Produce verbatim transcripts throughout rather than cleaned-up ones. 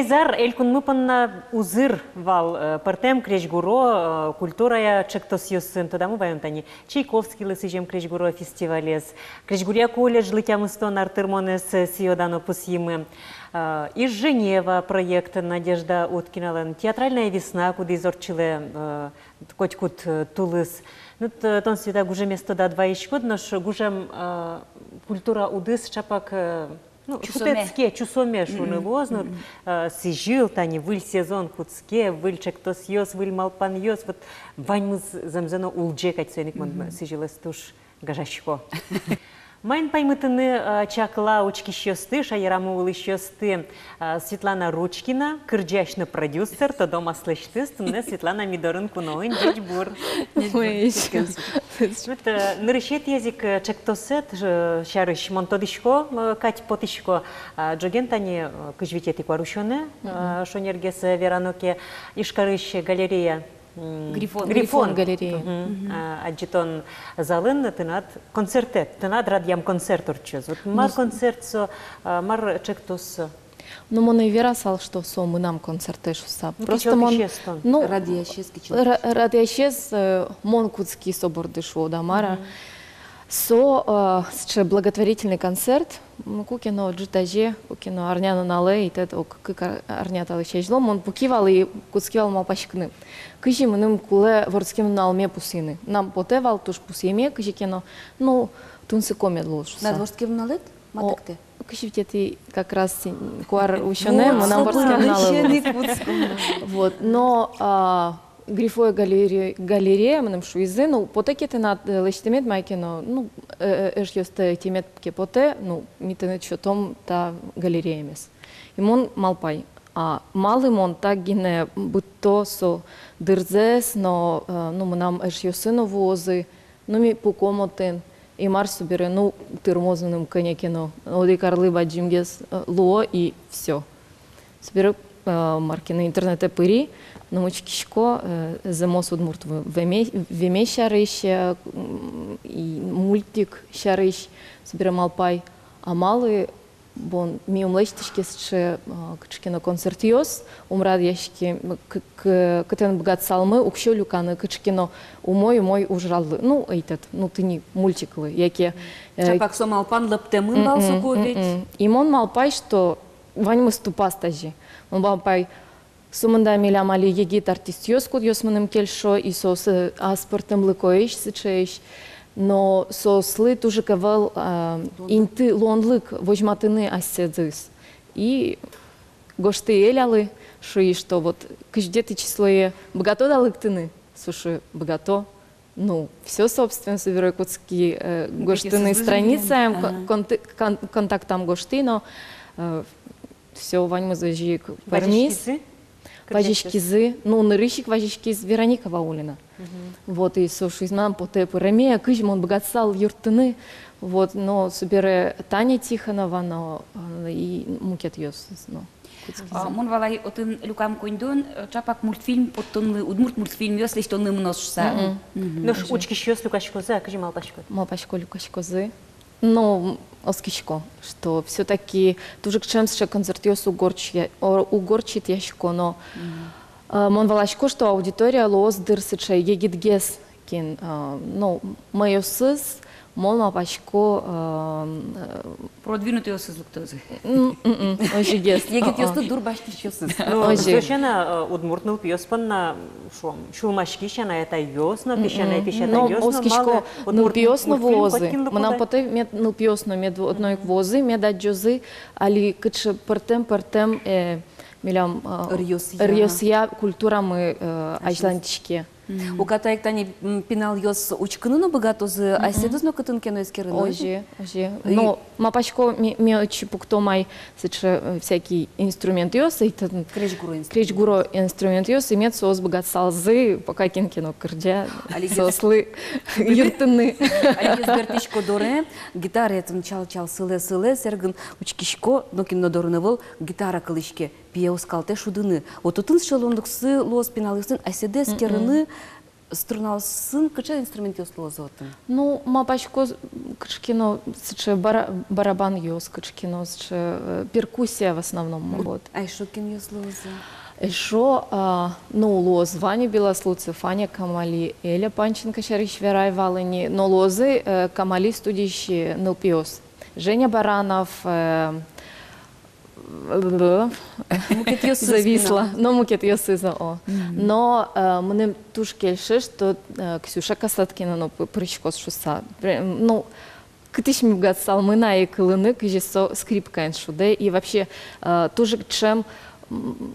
Азьар элькунмы понна узыр вал, э, пӧртэм крезьгуро, э, культурая ӵектосъёсын. Тодамы ваён тани Чайковскийлы сӥзем крезьгуро фестивалез. Крезьгуръя колледжлы тямыстон ар тырмонэз, э, сӥё-дано пусйимы. Э, «Иж Женева» проект Надежда Уткиналэн, «Театральная весна», кудӥз ортчылэ, э, котькуд, э, тулыс. Ну, т-, тон, Света, гужемез тодад вайиськод, нош гужем, э, культура удыс ӵапак, э, ну, чусоме. Шутэтске, чусоме шуыны луоз, ну, э, сӥзьыл, тани выль сезон кутске, выль ӵектосъёс, выль малпанъёс, вот ваньмыз зэмзэ но улӟе кадь, соин ик мон сӥзьылэз туж гажасько. Маин паймытыны, э, чакла учкисьёсты, шаерамы улӥсьёсты, э, Светлана Ручкина, кырӟась но продюсер, тодом аслэсьтыз, туннэ Светлана ми дорын куноын, ӟечбур. Ӟечбур. Ой. Вот, э, нырысетӥез ик, э, ӵектосэд, э, сярысь мон тодӥсько, э, кадь потӥсько, а, ӝоген тани, э, кызь витетӥ куарусёнэ, э, шонергес, э, верано ке, Ижкарысь галерея, м, Грифон. Грифон. Грифон галерея. Мгм. А, адӟытон залын тынад концертэд, тынад радъям концерт ортчоз. Вот мар концерт со, а, мар ӵектос со? Ну, мон ӧй верасал, что со мынам концертэ шуыса. Ну, просто мон, ну, радъясез кыӵе ра-, радъясез, э, мон кутски со борды шуод-а, мар-а. Мгм. Со, э, сыӵе благотворительный концерт, м, куке но ӝытазе, куке но арня нуналэ, и тӥни ог кык ар-, арня талэсь азьло мон пуки вал и кутски вал малпаськыны, кызьы мыным кулэ вордскем нуналме пусйыны. Мынам потэ вал туж пусйеме кызьы ке но, ну, тунсыко мед луоз шуыса. Тынад вордскем нуналэд? О, матыктэ. Кызь витетӥ как раз куарусёнэ мынам вордскем нуналэ луоз. Вот, но, а, Грифон галере-, галерея мыным шуизы, ну, потэ ке тынад, э, лэсьтэмед мае ке но, ну, э, э, эшъёсты ӧтемед ке потэ, ну, ми тыныд сётом та галереямес. И мон малпай, а малы мон так гинэ быдто со дырзэс но, э, ну, мынам эшъёсы но вуозы, ну, ми пуком отын, и мар собере, ну, тырмоз мыным кӧня ке но, одӥг арлы бадӟымгес, э, луо, и всё. Собере, э, мар ке но интернетэ пыри, ну, учкисько, э, зэмос удмурт в-, веме-, веме сярысь, э, м, и мультик сярысь, собере малпай, а малы бон, ми ум лэсьтӥське сыӵе, а, кыӵе ке но концертъёс, ум радъяське, м, к-, к-, кытын быгатысалмы уксё люканы кыӵе ке но умой-умой ужрадлы. Ну, ӧйтӧд, ну, тӥни мультиклы, яке, э, ӵапак со малпан лэптэмын вал соку ведь. И мон малпай, что ваньмыз тупаз тазьы. Мон малпай, сомында милям али егит артистъёс, кудъёс мыным кельшо, и соос, э, аспӧртэмлыкоесь сыӵеесь, но соослы туж ик ӧвӧл, а, инты, луонлык возьматыны асьсэдыз. И гожтӥ Элялы, шуи, что вот кызь витетӥ числое быгатод-а лыктыны? Со шуэ: быгато. Ну, всё, собственно, собере кутски, э, гожтыны страницаям, кон-, конты-, кон-, контактам гожтӥ но, э, всё, ваньмыз озьы ик пӧрмиз. Вазиськизы? Вазиськизы. Ну, нырысь ик вазиськиз Вероника Ваулина. Вот, и со шуиз: мынам потэ пыреме, кызьы мон быгатысал юрттыны. Вот, но собере Таня Тихонова но, э, и мукетъёс но. А, мон валай, отын люкам коньдон, э, ӵапак мультфильм поттонлы, удмурт мультфильмъёс лэсьтонлы мыноз шуыса. Нош учкисьёс люкаськозы-а, кызьы малпаськод? Малпасько, люкаськозы. Но, м, оскисько, что всё-таки туж ик ӵем сыӵе концертъёс уг ортчы-, о, уг ортчытъясько но. Э, мон валасько, что аудитория луоз, дыр, сыӵе егитгес кин, а, ну, мӧйыосыз, мон малпасько, а, м, э, продвинутыйёсыз лыктозы. М, м, м, озьыгес. Егитъёсты дурбасьтӥсьёсыз. Ну, озьы. Со сяна, э, удмурт нылпиос понна, шуом, сюлмаськись анай-атайёс но, песянай-песятайёс но, оскисько, малы удмурт нылпиос но мультфильм вуозы. Котькин лыктэ. Мынам потэ, мед нылпиос но, мед одно ик вуозы, мед адӟозы, али кыӵе пӧртэм-пӧртэм, э, милям, э, ӧръёсъя, ӧръёсъя культурамы, э, азьланьтӥське. Уката ик тани, м, пиналъёс учкыны но быгатозы, асьсэдыз но кытын ке но эскерыны. Озьы, озьы. Но малпасько, ми, ми отчы пуктом ай сыӵе, э, всякий инструментъёс, и татын крезьгуро инструментъёс, и мед соос быгатысалзы, пока кин ке но кырӟа, соослы юрттыны. Али ӧз бертӥсько доре, гитараетын чал-чал сылэ-сылэ, сэргын учкисько, нокин но дорын ӧвӧл, гитара кылӥське. Пие оскалтэ шудыны. Вот отын сыӵе луонлыксы луоз пиналъёслэн асьсэдэ эскерыны, Струнаосын кыӵе инструментъёс луозы отын? Ну, малпасько, кыӵе ке но сыӵе бара-, барабанъёс, кыӵе ке но сыӵе, э, перкуссия в основном, вот. А эшшо кинъёс луозы? Эшшо, а, ну, луоз Ваня Белослудцев, Аня Камали, Эля Панченко сярысь верай вал ини, но луозы, э, Камали студиысь нылпиос. Женя Баранов, э, Мукетъёсыз зависла. Пинал. Но мукетъёсыз, о. Мгм. Но, э, мыным туж кельше, что, э, Ксюша Касаткина но пы-, пыриськоз шуса. Пре-, ну, кытысь ми быгатысалмы на ай кылыны, кызьы со скрипкаен шудэ. И вообще, э, туж ӵем, м,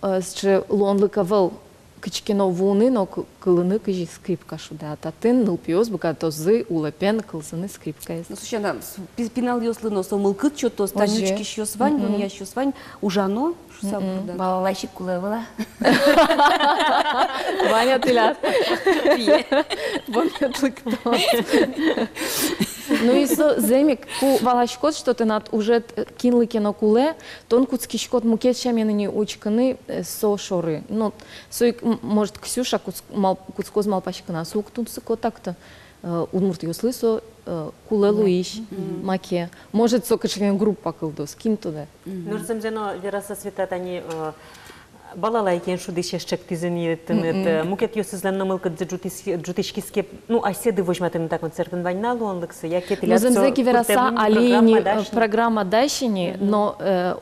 э, сыӵе луонлык ӧвӧл кытчы ке но вуыны но кы-, кылыны, кызьы скрипка шудэ. А татын нылпиос быгатозы улэпен кылзыны скрипкаез. Ну, слушай, на, с-, пи-, пиналъёслы но со мылкыд сётоз, тани учкисьёс вань, дунъясьёс вань, ужано шуса бурдад. Балалайчик кулэ ӧвӧл-а? Ваня тӥляд. Бон мед лыктоз. Ну и со зэм ик, ку валаськод, что тынад ужед, э, кинлы ке но кулэ, тон кутскиськод мукет сямен ини учкыны, э, со шоры. Ну, со ик, м, может, Ксюша кутс-, мал-, кутскоз малпаськыны, а со уг тунсыко так-то, э, удмуртъёслы со, э, кулэ луись маке. Может, со кыӵе ке но группа кылдоз, кин тодэ. Нош зэмзэ но вераса, Света, тани, э, балалайкаен шудӥсез ӵектӥзы ни тыныд, э, мукетъёсызлэн но мылкыдзы ӝутӥсь-, ӝутӥськиз ке, ну, асьсэды возьматыны та концертын, вань на луонлыксы, яке тӥляд со куртэм ини программа дась ини, но, э,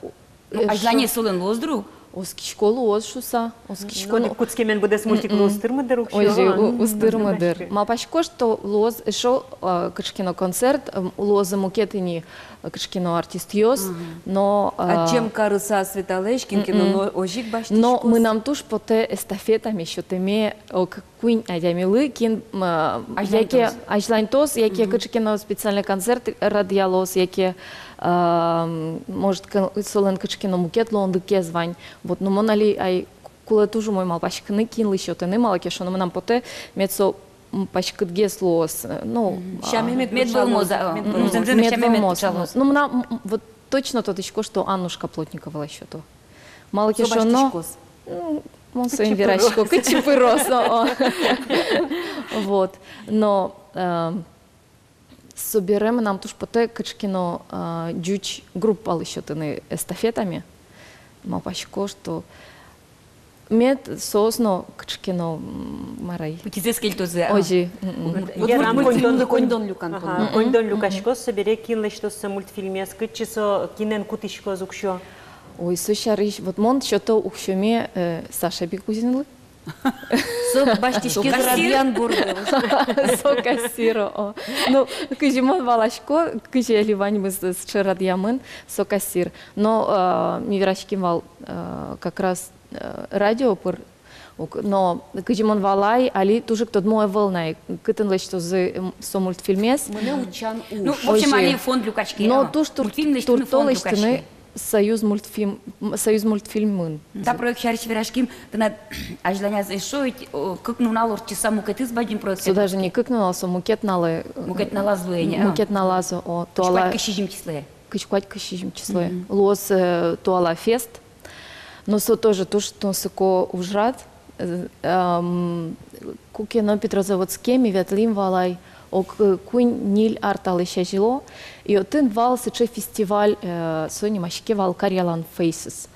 Ну, э, азьлане солэн луоз дыр ук? Оскисько, луоз шуса, оскисько. Ну, кутскемен быдэс мультиклы уз тырмы дыр ук. Озьы, у-, уз тырмы дыр. Малпасько, что луоз эшшо, э, кыӵе ке но концерт, м, луозы мукет ини, э, кыӵе ке но артистъёс, но, э, адӟем карыса Светалэсь, кин ке но, но озьы ик басьтӥськоз. Но мынам туж потэ эстафетаме сётэме, ог куинь адямилы, кин, м, яке азьланьтоз, яке кыӵе ке но специальный концерт радъялоз, яке, а, м, может, ке-, солэн кыӵе ке но мукет луонлыкез вань. Вот, ну, мон али ай кулэ туж умой малпаськыны, кинлы сётыны, малы ке шуоно, мынам потэ, мед со, м, паськытгес луоз, э, ну, а, сяме мед вӧлмоз, а, мед вӧлмоз. Ну, мынам, м, вот точно тодӥсько, что Аннушка Плотниковалы сёто. Малы ке шуоно, м, мон соин верасько, кытчы пыроз, о. Вот. Но, э, собере мынам туж потэ кыӵе ке но, э, ӟуч группалы сётыны эстафетаме. Малпасько, что мед соос но кыӵе ке но, м, мар ай. Пытьызэс кельтозы, а. Озьы. Мгм. Вот, вот коньдон, коньдон люкан. Ага, коньдон люкаськоз, собере кин лэсьтоз со мультфильмез, кытчы со, кинэн кутӥськоз уксё? Ой, со сярысь, вот мон сёто уксёме, э, Саша Бикузинлы. Со басьтӥське радъян борды. Со кассир, о. Ну, кызьы мон валасько, кызьы али ваньмыз сыӵе радъямын, со кассир. Но, э, ми вераським вал, э, как раз, э, радио пыр, ук, но кызьы мон валай, али туж ик тодмо ӧвӧл на, кытын лэсьтозы, м, со мультфильмез. Мынэ утчан уж. Ну, в общем, озьы. Али фонд люкаське, но туж тур-, мультфильм лэсьтыны, туртто фонд лэсьтыны люкаське. Союз мультфильм, м, Союз мультфильмын. Та проект сярысь вераським, тынад азьланяз эшшо ведь, о, кык нунал ортчыса мукетыз бадӟым проект. Со даже не кык нунал, со мукет нуналэ. Мукет нуналаз луэ ни, а? Мукет нуналаз, о, туала. Кызь куать, кызь сизьым числое. Мгм. Луоз, э, туала фест. Но со тоже туж тунсыко ужрад. Э, ам, куке но Петрозаводске ми ветлӥм вал ай, ог, э, куинь-ньыль ар талэсь азьло, и отын вал сыӵе фестиваль, э, со нимаське вал Карьялан Фейсес.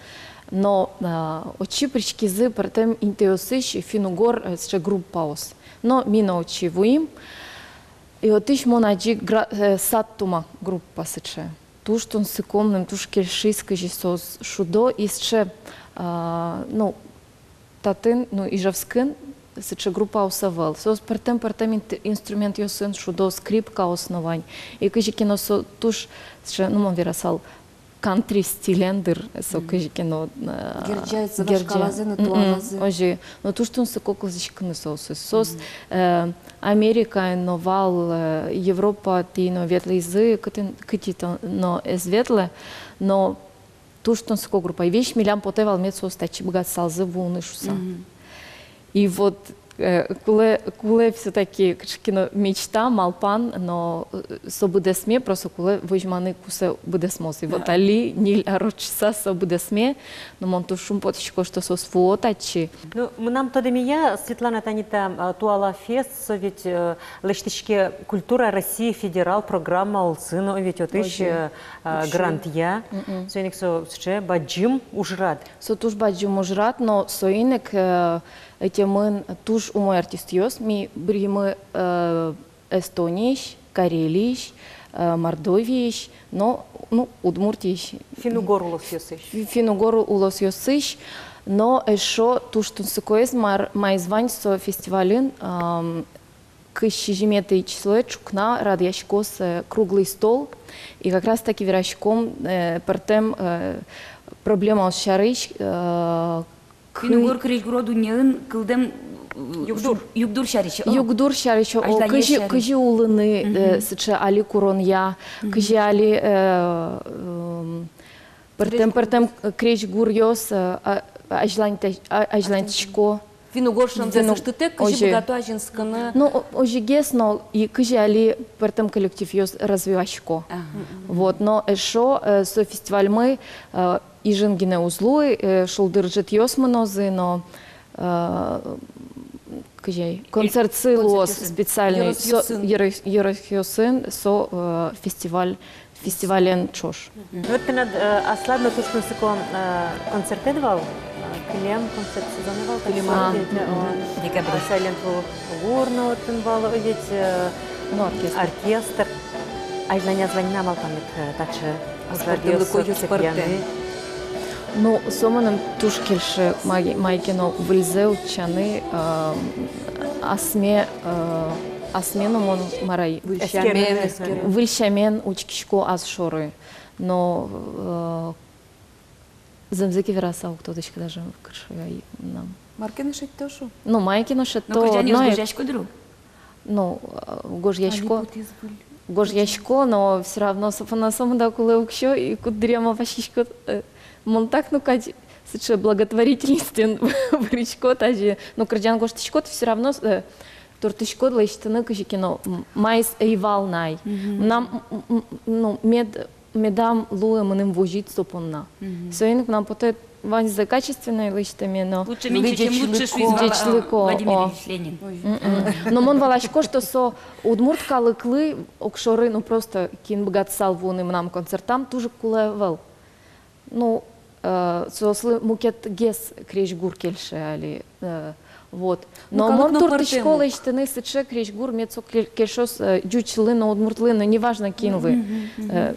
Но, э, отчы пыриськизы пӧртэм интыосысь финн-угор, э, сыӵе группаос. Но ми но отчы вуим. И отысь мон адӟи гра-, э, Саттума группа сыӵе. Туж тунсыко, мыным туж кельшиз, кызьы соос шудо, и сыӵе, а, ну, татын, ну, Ижевскын сыӵе группаос ӧвӧл. Соос пӧртэм-пӧртэм инт-, инструментъёсын шудо, скрипкаос но вань. И кызьы ке но со туж сыӵе, ну, мон верасал, кантри стилен дыр, со кызьы ке но, а, герӟаське. Герӟаське вашкалазы но, туалазы. Озьы. Но туж тунсыко кылзӥськыны соосыз. Соос, э, Америкаын но вал, э, Европатӥ но ветлӥзы, кытӥ, кытӥ но ӧз ветлэ, но туж тунсыко группа. И весь милям потэ вал, мед соос татчы быгатысалзы вуыны шуса. Мгм. И вот Э, кулэ, кулэ всё-таки кыӵе ке но мечта, малпан, но, э, со быдэсме, просто кулэ возьманы, ку со быдэсмоз. И вот али ньыль ар ортчыса со быдэсме, но мон туж шумпотӥсько, что соос вуо татчы. Ну, мынам тодэмея, Светлана, тани та, а, Туала фест, со ведь, э, лэсьтӥське «Культура России» федерал программа улсын, но ведь отысь, э, а, грантъя. Соин ик со сыӵе бадӟым ужрад. Со туж бадӟым ужрад, но соин ик, э, ӧтемын туж умой артистъёс, ми быръимы, э, Эстониысь, Карелиысь, э, Мордовиысь, но, ну, Удмуртиысь. Финн-угор улосъёсысь. Фи-, финн-угор улосъёсысь, но эшшо туж тунсыкоез мар-, маиз вань со фестивальын, ам, кызь сизьыметӥ числое ӵукна радъяськоз, э, круглый стол, и как раз таки вераськом, э, пӧртэм, э, проблемаос сярысь, э, кы- Финн-угор крезьгуро дуннеын кылдэм, э, югдур. Югдур сярысь, о. Югдур сярысь, о, азьланез кызьы, сярысь. Кызьы улыны, э, сыӵе али куронъя, кызьы али, э, м, пӧртэм, пӧртэм, э, крезьгуръёс, э, а, азьланьтэ-, а, азьланьтӥсько. Финн-угор шӧмзэс ыштытэк, кызьы быгато азинскыны. Ну, о-, озьыгес но, и кызьы али пӧртэм коллективъёс развивасько. Ага. Вот, но эшшо, э, со фестивальмы, э, Ижын гинэ уз луы, э, шулдыр ӝытъёс мынозы, но, э, кызьы ай, концертсы луоз специальный, со, ёрос-, ёросъёсын со, э, фестиваль, фестивален ӵош. Ну, вот тынад, э, аслад но туж тунсыко, э, концертэд вал, э, кылем концерт сезон вал, кылем, а, декабрь. Silent Woo Goore но отын вал, ведь, э, ну, оркестр. Оркестр. Азьланяз вань на малпамед, э, таӵе ужрадъёс пӧртэм. Ну, со мыным туж кельше, май-, мае ке но выльзэ утчаны, э, асме, э, асме но мон мар ай, выль сямен, эскерен, выль сямен учкисько ас шоры. Но, э, зэмзэ ке вераса, уг тодӥськы даже, кыӵе ай мынам. Мар ке но шедьто, шуо. Ну, мае ке но шедьто. Но кырӟанъёс гожъясько дыр-а? Ну, э, гожъясько. Гожъясько, но всё равно со-, но сомында кулэ уксё, и куддыръя малпаськиськод, э, мон так, ну, кадь, сыӵе благотворительностен вырӥсько, тазьы, ну, кырӟан гожтӥськод, всё равно, э, туртӥськод лэсьтыны кызьы ке но, м, маиз ӧй вал на ай. Мынам, м, м, ну, мед медам луэ мыным возить со понна. Соин ик мынам потэ ваньзэ качественной лэсьтэме, но лучше меньше, чем лучше, шуиз Владимир Ильич Ленин. Но мон валасько, что со удмурт калыклы огшоры, ну, просто кин быгатысал вуыны мынам концертам, туж ик кулэ ӧвӧл. Ну, э, соослы мукетгес крезьгур кельше али, э, вот. Но мон туртӥсько лэсьтыны сыӵе крезьгур, мед со кел-, кельшоз, э, ӟучлы но, удмуртлы но, неважно кинлы. Э,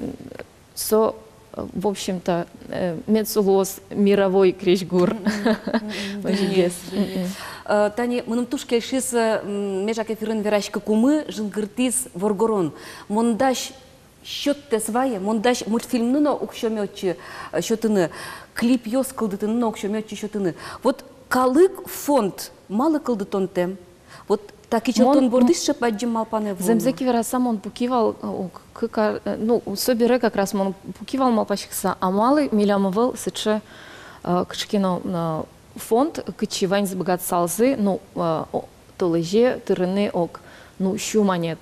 со, э, в общем-то, э, мед со луоз мировой крезьгур. Озьыгес. Э, тани мыным туж кельшиз, э, м, межак эфирын вераськыкумы жингыртӥз воргорон. Мон дась сёттэс вае, мон дась мультфильмны но уксёме отчы, э, сётыны, клипъёс кылдытыны но уксёме отчы сётыны. Вот калык фонд малы кылдытонтэм? Вот та кичӧлтон бордысь сыӵе бадӟым малпанэ вуоно. Зэмзэ ке вераса, мон пуки вал, э, ук, кык ар, э, ну, собере как раз мон пуки вал малпаськыса, а малы милям ӧвӧл сыӵе, э, кыӵе ке но, э, фонд, кытчы ваньзы быгатысалзы, ну, э, о, толэзе тырыны ог, ну, сю манет.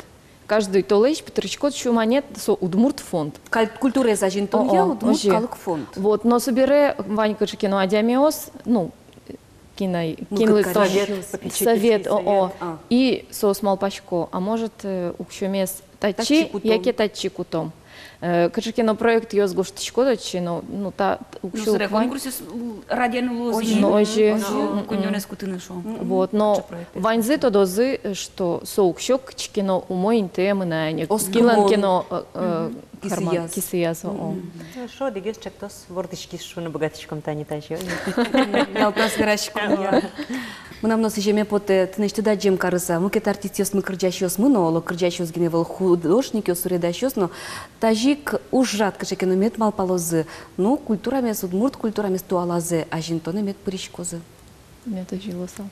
Каждый толэзь пытырыськод сю манет, со удмурт фонд. Каль-, культураез азинтонъя, о, о, удмурт калык фонд. Вот, но собере вань кыӵе ке но адямиос, ну, кин ай, ну, кинлы как то совет, попечительский совет, о, о. Совет, а. И соос малпасько, а может, э, уксёмес татчы, татчы кутом, яке татчы кутом. Э, кыӵе ке но проектъёс гожтӥськод отчы, но, ну, та, ну, уксё сыре вань. Конкурсъёс радъяны луозы. Озьы. Ну, озьы. Озьы. Мгм. Куинёнэз кутыны, шуом. Вот, но ваньзы тодозы, что со уксё кыӵе ке но умой интые мынэ ини, кинлэн ке но, э, э, карман кисыяз. Кисыяз, о, о. Мгм. Ну, шо, одӥгез чектос вордӥськиз шуыны быгатӥськом тани тазьы. Ялтас вераськом. Мынам но сӥземе потэ, тынэсьтыд адӟем карыса, мукет артистъёсмы, кырӟасьёсмы но, оло, кырӟасьёс гинэ ӧвӧл, художникъёс, суредасьёс но, тазьы ик ужрад кыӵе ке но мед малпалозы, ну, культурамес, удмурт культурамес туалазэ азинтонэ мед пыриськозы. Мед озьы луысал.